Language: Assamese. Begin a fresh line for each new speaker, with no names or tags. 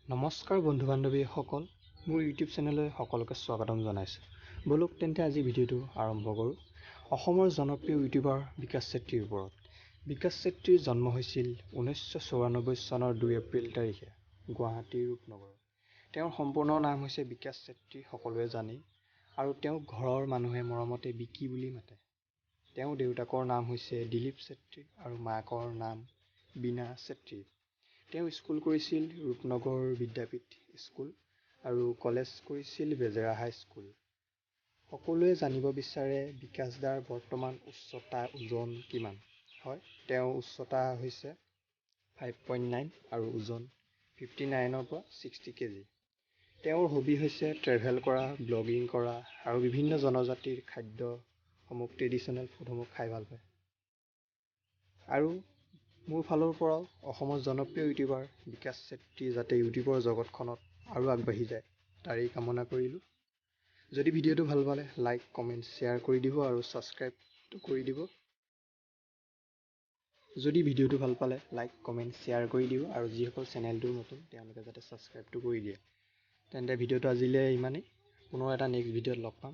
নমস্কাৰ বন্ধু বান্ধৱীসকল, মোৰ ইউটিউব চেনেললৈ সকলোকে স্বাগতম জনাইছোঁ। ব'লক তেন্তে আজি ভিডিঅ'টো আৰম্ভ কৰোঁ অসমৰ জনপ্ৰিয় ইউটিউবাৰ বিকাশ চেত্ৰীৰ ওপৰত। বিকাশ চেত্ৰীৰ জন্ম হৈছিল 1994 চনৰ 2 এপ্ৰিল তাৰিখে গুৱাহাটীৰ ৰূপনগৰত। তেওঁৰ সম্পূৰ্ণ নাম হৈছে বিকাশ চেত্ৰী, সকলোৱে জানেই, আৰু তেওঁক ঘৰৰ মানুহে মৰমতে বিকি বুলি মাতে। তেওঁৰ দেউতাকৰ নাম হৈছে দিলীপ চেত্ৰী আৰু মাকৰ নাম বীণা চেত্ৰী। তেওঁ স্কুল কৰিছিল ৰূপনগৰ বিদ্যাপীঠ স্কুল আৰু কলেজ কৰিছিল বেজেৰা হাইস্কুল। সকলোৱে জানিব বিচাৰে বিকাশ দাৰ বৰ্তমান উচ্চতা, ওজন কিমান। হয়, তেওঁৰ উচ্চতা হৈছে 5.9 আৰু ওজন 59ৰ পৰা 60 কেজি। তেওঁৰ হবি হৈছে ট্ৰেভেল কৰা, ব্লগিং কৰা আৰু বিভিন্ন জনজাতিৰ খাদ্যসমূহ, ট্ৰেডিশ্যনেল ফুডসমূহ খাই ভাল পায়। আৰু মোৰ ফালৰ পৰাও অসমৰ জনপ্ৰিয় ইউটিউবাৰ বিকাশ চেত্ৰী যাতে ইউটিউবৰ জগতখনত আৰু আগবাঢ়ি যায়, তাৰেই কামনা কৰিলোঁ। যদি ভিডিঅ'টো ভাল পালে লাইক, কমেণ্ট, শ্বেয়াৰ কৰি দিব আৰু ছাবস্ক্ৰাইবটো কৰি দিব। যদি ভিডিঅ'টো ভাল পালে লাইক, কমেণ্ট, শ্বেয়াৰ কৰি দিব আৰু যিসকল চেনেলটো নতুন তেওঁলোকে যাতে ছাবস্ক্ৰাইবটো কৰি দিয়ে। তেন্তে ভিডিঅ'টো আজিলৈ ইমানেই। পুনৰ এটা নেক্সট ভিডিঅ'ত লগ পাম।